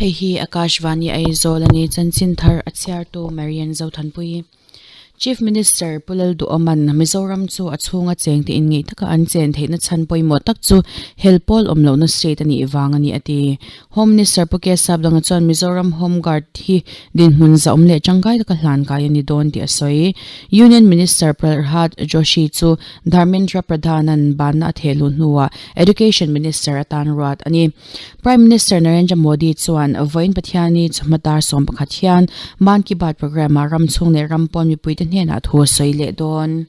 Hei hi Akashvani Aizawl a ni, chanchin thar a chhiartu Marian Zothanpui. Chief Minister Pu Lalduhawman Mizoram chu a chhunga chengte inngeih taka an chen theihna chhan pawimawh tak chu hel pawl awm lohna state a nih vang a ni a ti. Home Minister Pu Kesap Danga chuan Mizoram Home Guard hi dinhmun zahawm leh tangkai taka hlan kai a ni dawn tih a sawi. Union Minister Pralhad Joshi chu Dharmendra Pradhan-a'n banna a theh luh hnuah Education Minister atan ruat a ni. Prime Minister Narendra Modi chuan vawiin Pathiani chawhma dar 11 hian Mann Ki Baat programme-ah ram chhung leh ram pawn mipuite hnenah thu a sawi leh dawn.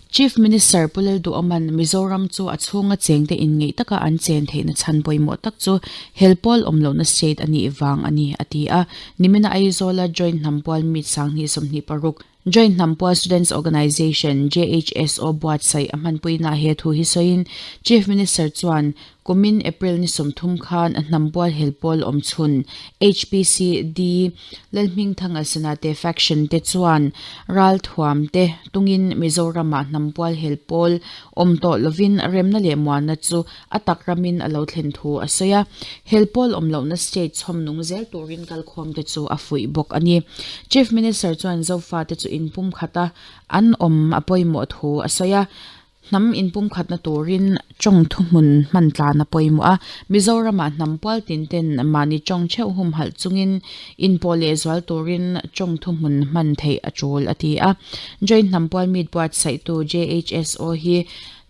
Chief Minister Pu Lalduhawman Mizoram chu a chhunga chengte inngeih taka an chen theihna chhan pawimawh tak chu hel pawl awm lohna state a nih vang a ni, a ti a. Nimina Aizawla Joint Hnampual Meet 2026, Joint Hnampual Students Organisation, JHSO, buatsaih a hmanpuinaah he thu hi sawiin Chief Minister chuan kumin April ni 30 khan Hnampual helpawl awm chhun HPCD Lalhmingthanga Senate faction te chuan ralthuam te tungin Mizoramah Hnampual helpawl awm tawh lovin remna leh muanna chu a tak ramin a lo thlen thu a sawi a, helpawl awm lohna state chhawm nung zel turin kalkhawmte chu a fuih bawk a ni. Chief Minister chuan Zofate chu inpumkhat a an awm a pawimawh thu a sawi a, hnam inpumkhatna turin tawng thuhmun hman tlan a pawimawh a, Mizoramah hnam pual tin ten mahni tawng theuh humhalh chungin inpawh lehzual turin tawng thuhmun hman theih a tul a ti a. Joint Hnam Pual Meet buatsaihtu JHSO hi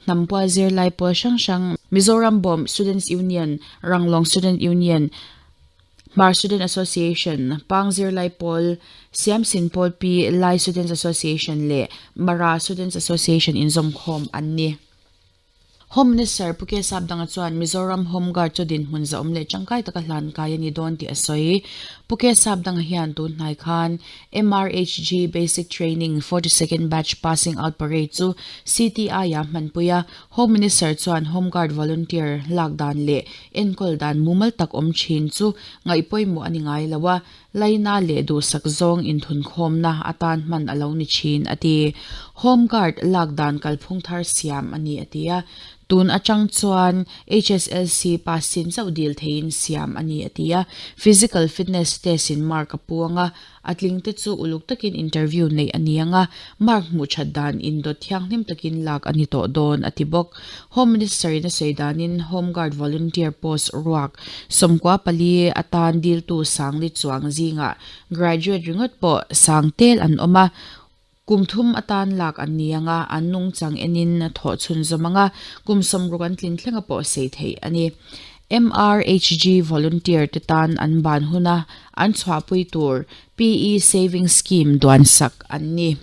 Hnampual zirlai pawl hrang hrang, Mizoram Bawm Students Union, Ranglawng Student Union, Hmar Student Association, Pang zirlai pawl, Siamsin pawl Pi Lai Students Association leh Mara Students Association inzawmkhawm an ni. Home Minister Pu Kesap Danga chuan Mizoram Home Guard chu dinhmun zahawm leh tangkai taka hlan kai a ni dawn tih a sawi. Pu Kesap Danga hian tun hnai khan MRHG Basic Training 42nd Batch Passing Out Parade chu CTI-a hmanpui a, Home Minister chuan Home Guard volunteer lak dan leh enkawl dan mumal tak awm thin chu ngaihpawimawh a ni ngai lo a, laina leh duhsak zawng inthunkhawmna atan hman a lo ni thin, a ti. Home Guard lak dan kalphung thar siam a ni, a ti a. Tun atang chuan HSLC pass chin chauh dil theiin siam a ni, a ti a. Physical fitness test in mark a puang a, A tling te chu uluk takin interview neih a ni ang a, mark hmuh that dan indawt thianghlim takin lak a ni tawh dawn, a ti bawk. Home Minister in a sawi danin Home Guard volunteer post ruak 94 atan diltu sangli chuang zingah graduate ringawt pawh sang tel an awm a, kum thum atan lak an ni ang a, an nungchang enin thawh chhunzawm ang a, kum 60 an tlin thlenga pawh sei theih a ni. MRHG volunteer te tan an ban huna an chhuahpui tur PE Saving Scheme duansak an ni.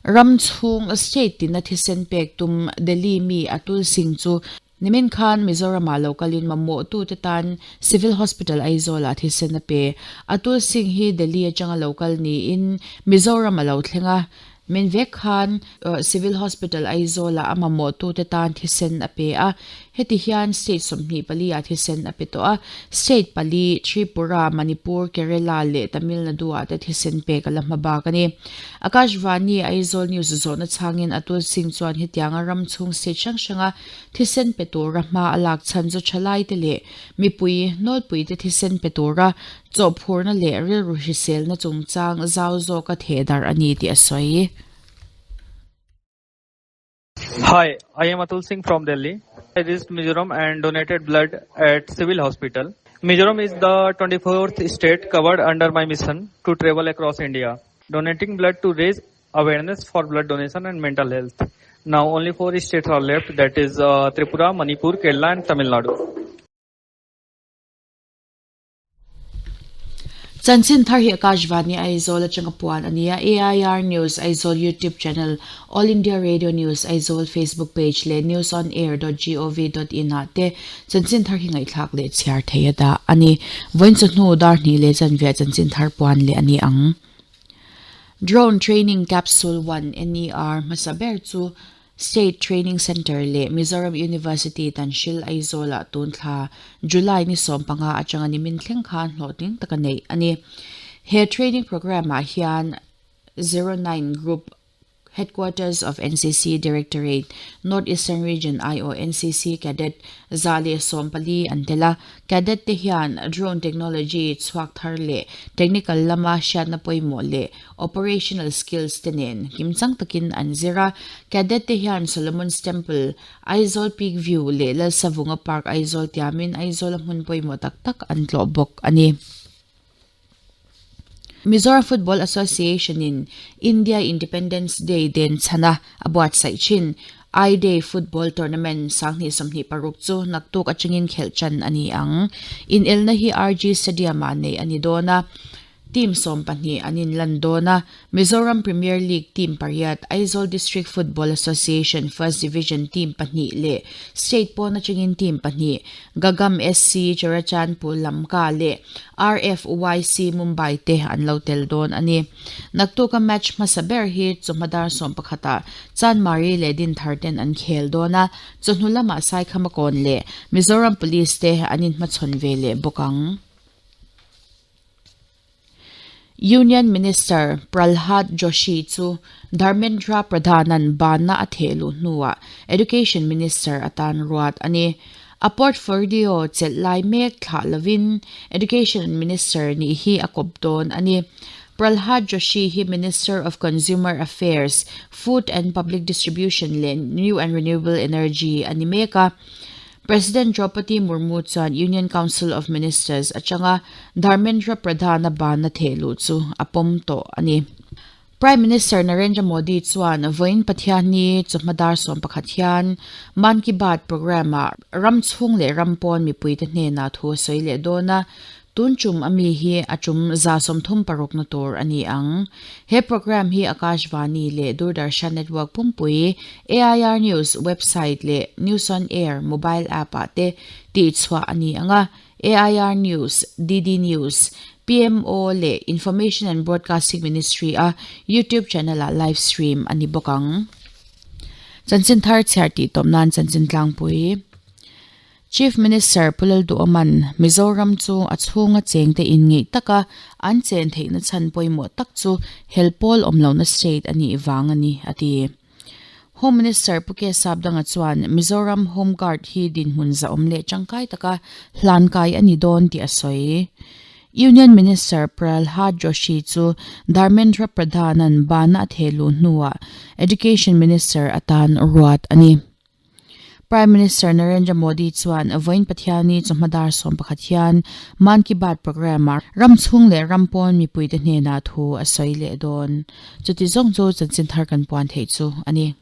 Ram chhung state tina thisen pek tum Delhi mi Atul Singh chu nimin khan Mizoramah lo kalin mamawhtute tan Civil Hospital Aizawlah thisen a pe. Atul Singh hi Delhi atanga lo kal niin Mizoram a lo thleng a, Min vek khan Civil Hospital Aizawlah a mamawhtute tan thisen a pe a, heti hian state 24 ah thisen a pe tawh a, state pali, Tripura, Manipur, Kerala leh Tamil Nadu ah te thisen pek a la hma bak a ni. Akashvani Aizawl News zawhna chhangin Atul Singh chuan hetianga ram chhung state hrang hranga thisen pe tura hma a lak chhan chu thalaite leh mipui nawlpuite thisen pe tura Chawhphurna leh rilru hriselna chungchang zau zawka theh darh a ni tih a sawi. Hi, I am Atul Singh from Delhi. I reached Mizoram and donated blood at Civil Hospital. Mizoram is the 24th state covered under my mission to travel across India, donating blood to raise awareness for blood donation and mental health. Now only 4 states are left, that is Tripura, Manipur, Kerala and Tamil Nadu. Chanchin thar hi Akashvani Aizawl atanga puan a ni a, AIR News Aizawl YouTube channel, All India Radio News Aizawl Facebook page leh newsonair.gov.in ah te chanchin thar hi ngaihthlak leh chhiar thei a dah a ni. Vawiin chawhnu dar hnih leh chanve ah chanchin thar puan leh a ni ang. Drone Training Capsule 1 NER hmasa ber chu State Training Centre leh Mizoram University Tanhril Aizawl-ah tun thla July ni 15 atanga nimin thleng khan hlawhtling taka neih a ni. He training programme-ah hian 09 Group Headquarters of NCC Directorate, North Eastern Region aiawh NCC Cadet 114 an tel a. Cadet te hian drone technology chhuak thar leh technical lama hriatna pawimawh leh operational skills te nen kimchang takin an zir a. Cadet te hian Solomon's Temple, Aizawl Peak View leh Lalsavunga Park Aizawl tiamin Aizawla hmun pawimawh tak tak an tlawh bawk a ni. Mizoram Football Association in India Independence Day den chhana a buatsaih thin I-Day Football Tournament 2026 chu naktuk atangin khelh tan a ni ang. Inelna hi RG Stadium-ah neih a ni dawn a, team 12 an inlan dawn a. Mizoram Premier League team pariat, Aizawl District Football Association First Division team pahnih leh state pawn atangin team pahnih, Gagam SC Churachandpur Lamka leh RFYC Mumbai te an lo tel dawn a ni. Naktuka match hmasa ber hi chawhma dar 11 ah Chanmari leh Dinthar ten an khel dawn a, chawhnu lamah Saikhamakawn leh Mizoram Police te an inhmachhawn ve leh bawk ang. Union Minister Pralhad Joshi chu Dharmendra Pradhan-a'n banna a theh luh hnuah Education Minister atan ruat a ni. A portfolio chelh lai mek thlah lovin Education Minister nih hi a kawp dawn a ni. Pralhad Joshi hi Minister of Consumer Affairs, Food and Public Distribution leh New and Renewable Energy a ni mek a. President Droupadi Murmu chuan Union Council of Ministers atanga Dharmendra Pradhan-a banna theh luh chu a pawm tawh a ni. Prime Minister Narendra Modi chuan vawiin Pathianni chawhma dar 11 hian Mann Ki Baat programme-ah ram chhung leh ram pawn mipuite hnenah thu a sawi leh dawn a, Tun tum a mi hi a tum 36 na tur a ni ang. He programme hi Akashvani leh Doordarshan Network pumpui, AIR News website leh News on Air mobile app-ah te tihchhuah a ni ang a, AIR News, DD News, PMO leh Information and Broadcasting Ministry a YouTube channel-ah live stream a ni bawk ang. Chanchin thar chhiar tih tawp nan chanchin tlangpui. Chief Minister Pu Lalduhawma'n Mizoram chu a chhunga chengte inngeih taka an chen theihna chhan pawimawh tak chu helpawl awm lohna state a nih vang a ni, a ti. Home Minister Pu K Sapdanga chuan Mizoram Home Guard hi dinhmun zahawm leh tangkai taka hlankai a ni dawn tih a sawi. Union Minister Pralhad Joshi chu Dharmendra Pradhan-a'n bana a theh luh hnuah Education Minister atan ruat a ni. Prime Minister Narendra Modi chuan vawiin Pathianni chawhma dar 11 hian Mann Ki Baat programme-ah ram chhung leh ram pawn mipuite hnenah thu a sawi leh dawn. Chuti zawng chu chanchin thar kan puan theih chu a ni.